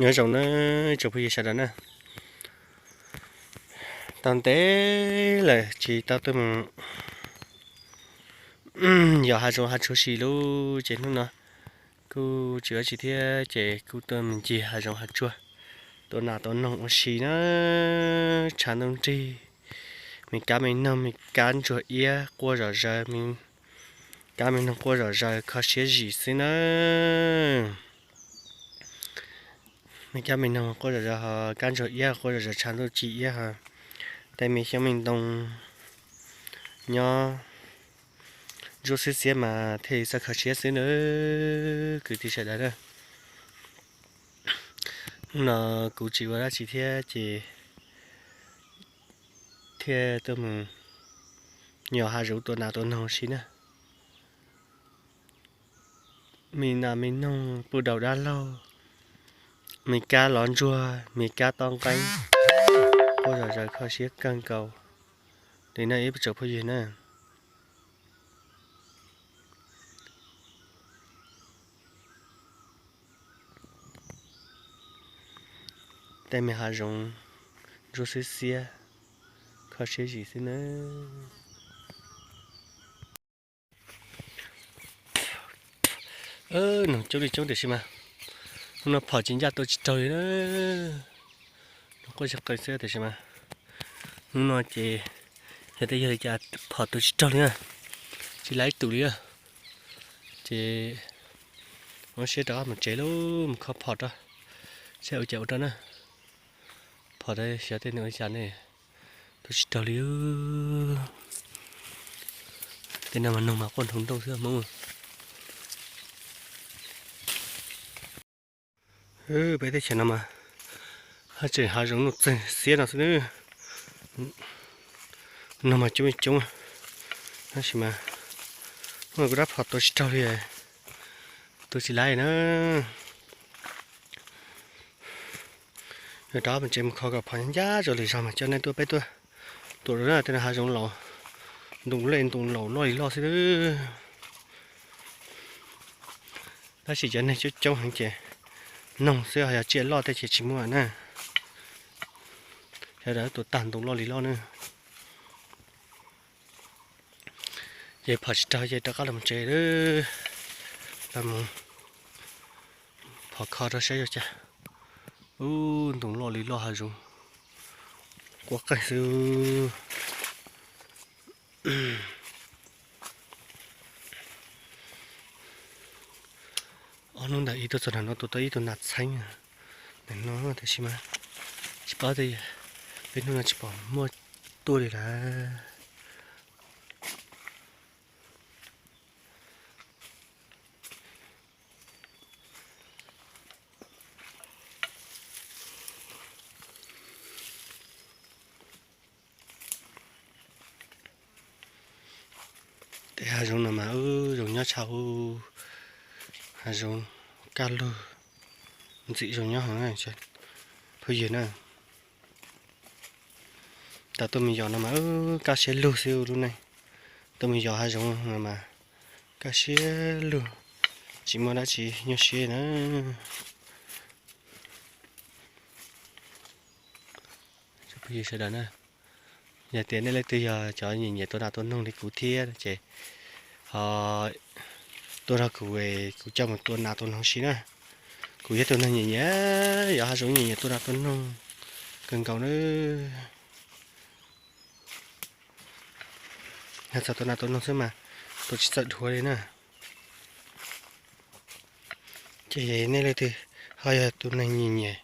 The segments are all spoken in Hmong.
Nyob zoo na tsoom phooj ywg sawv daws na, tau ntev lawm tsis tau tuaj mus yos hav zoov hav tsuag si lub ces hnub no kuj tsis ua tsi thiab ces kuj tuaj mus ncig hav zoov hav tsuag, tua nas tua noog ua si na. Tshav ntuj nrig, me kab me noog me kab ntsuag iab quaj zom zaws, me kab me noog quaj zom zaws kho siab zim xwb na. Me kab me noog quaj zom zaws ho kab ntsuag iab quaj zom zaws, tshav ntuj ci iab ho tej me xyoob me ntoo nyob ntsuab xwb xiab mas thiaj li txawj kho siab xwb na kwv tij sawv daws na. Hnub no kuv tsis ua dab tsi thiab ces thiaj tuaj mus yos hav zoov tua nas tua noog si na. Me nas me noog puj daus dab laug, me kab lov ntsuag, me kab tob nqeeb, quaj zom zaws kho siab kawg nkaus li na ib tsoom phooj ywg na. Tej me hav zoov ntsuab xwb xiab, kho siab zim xwb na. Noog coob li coob tiam sis mas hnub no phom tsis ncaj tua tsis raug li na. Noog quaj tsis qees xwb tiam sis mas hnub no ces yog tej yog li cas phom tua tsis raug li na, tsis laib ib tus li na. Ces muab siab rov qab mus tsev lauj, mus kho phom rau saib ua cas ua rau na. Phom xyov tej no ua cas ne, tua tsis raug li. Tej no mas noog mas quaj nroo nroo xwb Hmoob. Peb teb chaws no mas haj tseem hav zoov nuj txeeg xiab no xwb na. Noog mas coob coob, tab sis mas hnub no kuv rab phom tua tsis raug li, tua tsis laib na. Yog rov mus tsev mus kho kom phom ncaj zoo lwm zaus mas coj nej tuaj peb tuaj tua dua na. Tej no hav zoov laus, ntoo lej ntoo laus loj li loj xwb. Tab sis cov neeg coob coob heev ces noog xwb, ho yog tsiaj loj tej ces tsis muaj na. Sawv daws tua tag ntoo loj li loj na. Ces phom tsis raug ces rov qab los tsev lawm, los mus phom kho rau saib zoo cas. Ub, ntoo loj li loj hav zoov, quaj qeej xwb. Ob hnub ntawd ib tuaj txog nram no tua tau ib tug nas txheeb, ntawm no tab sis mas tsis paub tias peb hnub no tsis pom muaj tuaj li lawm. Tej hav zoov no mas wb zoo nyob tshaj, hav zoov kaj lug, ntxim zoo nyob heev phooj ywg na. Tau tuaj mus yos no mas wb kaj siab lug xwb lub neej. Tuaj mus yos hav zoov no mas kaj siab lug, tsis muaj dab tsi nyuaj siab na. Phooj ywg sawv daws na, yog tias nej leej twg yog cov nyiam nyiam tua nas tua noog li kuv thiab ces ho tuaj nrog kuv, kuv coj mus tua nas tua noog si na. Kuv yog tus neeg nyiam nyiam, yog hav zoov nyiam nyiam tua nas tua noog kawg nkaus na. Yog txog tua nas tua noog xwb mas tua tsis txawj dhuav li na. Ces nej leej twg ho yog tus neeg nyiam nyiam,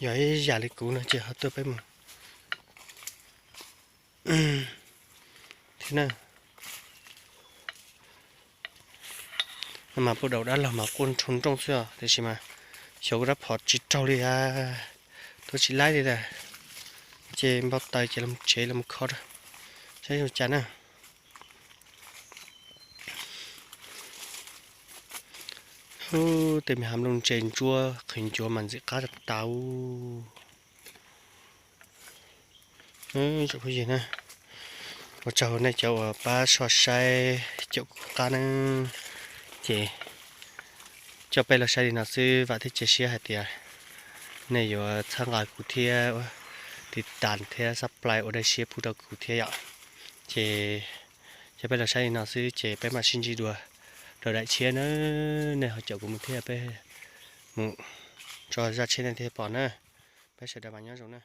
yog ib yam li kuv no ces ho tuaj peb mus thiab na. Mas puj daus dab laug mas quaj nroo nrooj xwb os, tiam sis mas xyov kuv rab phom tsis raug li, tua tsis laib li lawm. Ces npau taws ces los tsev los kho rau saib zoo cas na. Ub, tej me hav nplooj ntse ntsuab qhwv ncuav mas ntxim qab tas tas. Tsoom phooj ywg na, ua tsaug nej cov uas pab soj saib caum kuv qab na. Ces coj peb los saib li no xwb, vam thiab cia siab hais tias nej yuav txhawb nqa kuv thiab tiv tas thiab subscribe ua dej siab pub rau kuv thiab yom. Ces, ces peb los saib li no xwb ces peb mam sib ntsib dua rau daim tshiab na. Nej ho caum kuv mus thiab peb mus tso zaj tshiab nej thiaj pom na. Peb sawv daws mas nyob zoo na.